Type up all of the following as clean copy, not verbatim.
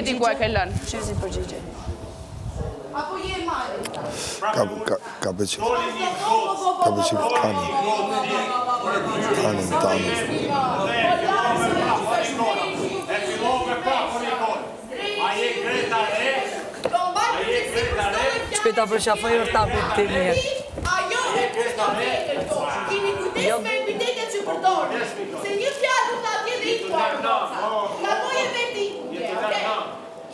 e di ku e ke lënë. Qyzi përgjigje. Apo je e malit? Ka, ka, ka pëlqy. Ka pëlqy tani. Tani, tani. Shpejt ta përqafoj ortakun tim mirë. Ajo e kupton veten këtu. Kini kujdes me epitetet që përdorni. Se një fjalë u tha atje dhe iku ajo goca. Nga goje vetë iku dje, okay?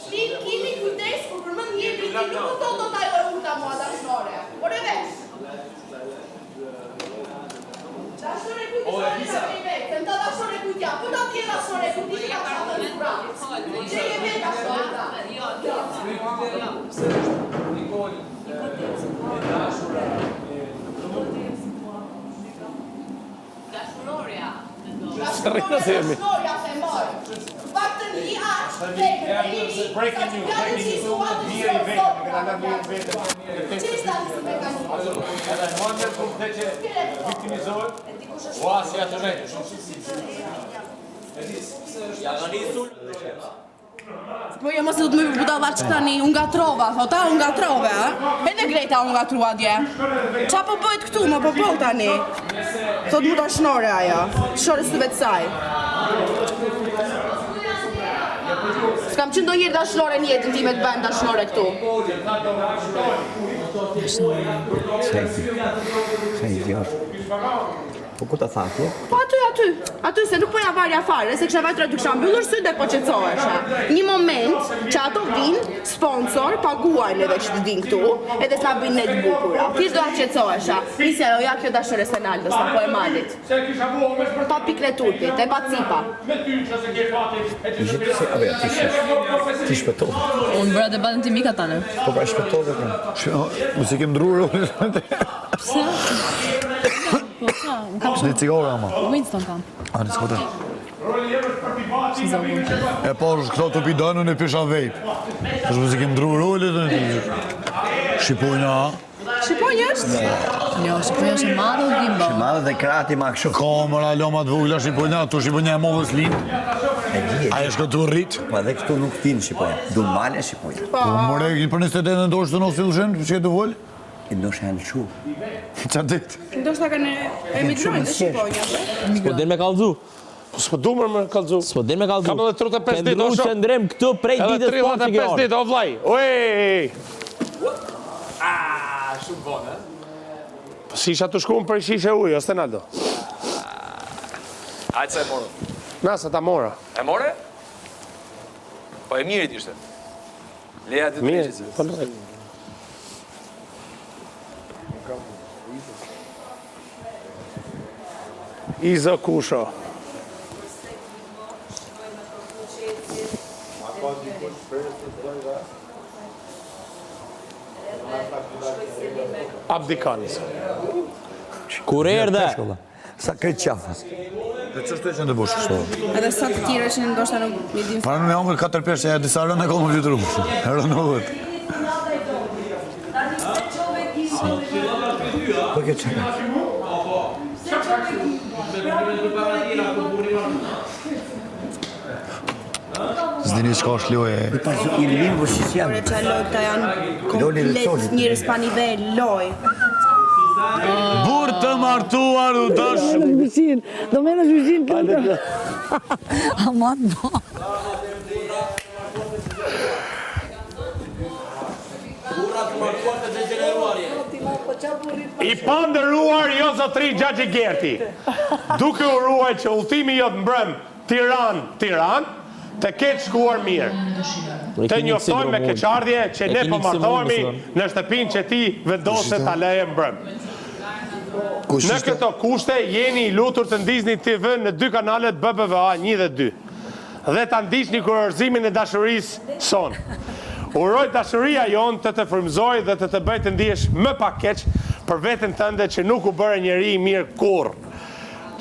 Ti kini kujdes kur përmend një emrin tim, nuk më thotë dot ajo e urta mua dashnore. Por e vesh. Dashnore kujt i thonë ta vetë, se më tha dashnore kujt jam. Po ta dje dashnore kujt i ka thënë surrat. Gjeje vetë dashnore ta. Rrina të jemi. Po jo mos e do të më bëj budallaç tani, u ngatrova, thot, a u ngatrove, a? Edhe Greta u ngatrua dje. Ça po bëhet këtu, më po po tani? Thot mu dashnore ajo, shore syve të saj. S'kam qenë ndonjëherë dashnore në jetën time të bëhem dashnore këtu. Sa idiot. Po ku ta tha atje? Po aty, aty, aty se nuk po ja varja fare, se kisha vajtur aty kisha mbyllur sytë dhe po qetësohesha. Një moment që ato vinë, sponsor, paguajnë edhe që të vinë këtu, edhe s'na bëjnë ne të bukura. Thjesht doja të qetësohesha. Nisi ajo, ja kjo dashnore Senaldos, apo e malit. Pa pikën e turpit, e pa cipa. Ishte ti se apo ja, ti shi. Ti shpëtove. Unë bëra debatin tim ika tani. Po pra shpëtove pra. Mos i kem ndruar rolin. Pse? Po ça, unë kam Një cigare ama. Winston kam. A, një cigare. E po, është këto të pi dënën e pisha vape. Është mos i kem ndruar rolin. Shqiponja, a? Shqiponjë është? Jo, shqiponja është e madhe o Gimbo. E madhe dhe krati ma kështu. Ka mëra loma të vogla shqiponja, tu shqiponja e modhës lind. E di, e di. A është këtu rrit? Po edhe këtu nuk tin shqiponja. Du male shqiponja. Po, more, për 28 në ndoshtë të në sillshin, që ke të volë? E ndoshta janë çu. Qa ditë? Ndoshta kanë emigrojnë dhe shqiponja. S'po din me kallzu. Po s'po du më me kallzu. S'po din me kallzu. Kam edhe 35 ditë, o Ke shok. qëndrim këtu prej Edhe ditës parë që ke 35 ardhur. ditë, o vllai. Oj! Ah, shumë vonë, eh? Po si isha të shku për shishe ujë, o Stenaldo. Hajde se e morëm. Na, se ta mora. E more? Po e mirit ishte. Leja të Mirë, treqe. po lë. Izo Kusho. Abdikanis. Kur erdhe? Sa krejt qafa. Dhe që është e që në të bosh kështu? Edhe sa të tjera që ndoshta nuk i dim. Para në me hongër 4 peshë, e disa rënë e ka më flytru. Rënë në vëtë. Po kjo çka? S'dini çka është loje. I pas i limin po si janë. Ore ça lojë këta janë Loli dhe komplet Colit. njerëz pa nivel, lojë. Burr të martuar u dash. Në pishinë, do me në pishinë të lutem. Aman, po. I panderuar jo zotri Xhaxhi Gerti, duke uruar që udhëtimi jot mbrëm Tiranë, Tiranë, të ketë shkuar mirë. Të njoftojmë me keqardhje që ne po martohemi në shtëpinë që ti vendose ta lëje mbrëm. Në këto kushte jeni i lutur të ndizni TV në dy kanalet BBVA 1 dhe 2 dhe ta ndiqni kurorëzimin e dashurisë sonë. Uroj dashuria jonë të të frymëzojë dhe të të bëjë të ndihesh më pak keq për veten tënde që nuk u bëre njeri i mirë kurrë.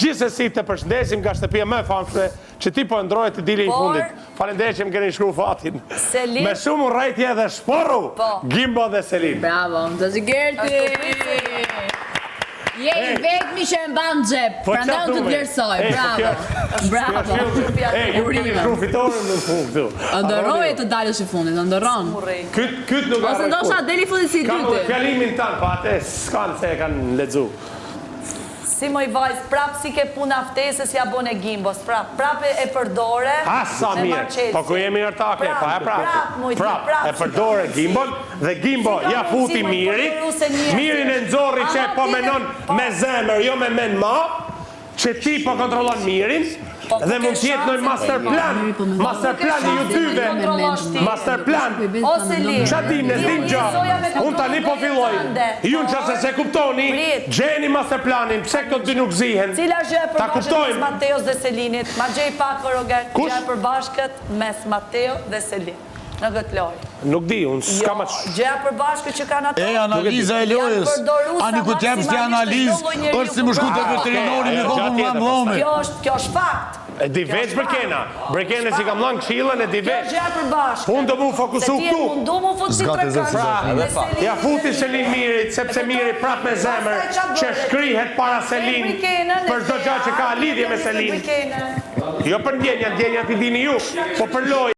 Gjithsesi të përshëndesim nga shtëpia më e famshme që ti po ëndërroje të dilje i fundit. Faleminderit që më keni shkruar fatin. Selin. Me shumë urrejtje dhe shporru! Po. Gimbo dhe Selin. Bravo, Xhaxhi Gerti! Je i vetmi që e mban në xhep. Po Prandaj unë të vlerësoj. Ej, po Bravo. Bravo. Ej, ju keni Urime. shkru fitoren në fund këtu. Ëndërroje të dalësh i fundit, ëndërron. Kyt, kyt nuk Ose arroj ndoshta kurrë. del i fundit si i Kam edhe dyti. fjalimin tan, po atë s'kan se e kanë lexu. Si moj vajzë, prap si ke puna ftesës ja bone Gimbos, prap, prap e e përdore A sa me mirë, Marçelsin. po ku jemi ortake, Prap, pa e prap. Prap, moj ti, Prap, prap. e përdore Gimbon dhe Gimbo Si ka ja mundësi futi moj Mirit. përdoru se njerëzit? Mirin e nxorri që Ama po ti ne- menon po. me zemër, jo me men ma, që ti po kontrollon Mirin Po, dhe ku mund ke të jetë ndonjë shanse master ti? plan, Miri po mendon. master plan i ju Ku ke dyve. shanse ti kontrollosh ti? Master plan. Ose li. Qa dim, ne s'dim gjë. Unë tani po filloj. Ju në qase se kuptoni, Prit. gjeni master planin, pse këto dy nuk zihen? Cila është gjëja e Ta përbashkët mes kuptojmë. Mateos dhe Selinit? Ma gjej pak o Rogert, Kush? gjëja e përbashkët mes Mateo dhe Selin në këtë lojë. Nuk di, unë s'kam Jo, atë. gjëja e përbashkët që kanë ato. E, analiza e Janë lojës. përdoruesa Ani ku t'jep si maksimalisht analizë, çdo lloj njeriu është si më shku te ku veterinori me Ajo, thonë gjë më tjetër, dhome. Kjo është, kjo është fakt. E di Kjo veç është fakt. Brikena. Brikena si kam lënë këshillën e di Kjo veç. është gjëja e përbashkët. Unë do mu fokusu Se ti e këtu. mundu mu fut si Zgate tre zë, si këngë. zë. Me Selin, Ja futi Selin Mirit, sepse Miri prap me zemër Pastaj qa që bëre? shkrihet para Selin Brikenën, për çdo gjë që ka lidhje me e Selin. Brikenën. Jo për ndjenja, ndjenja ti dini ju, po për lojë.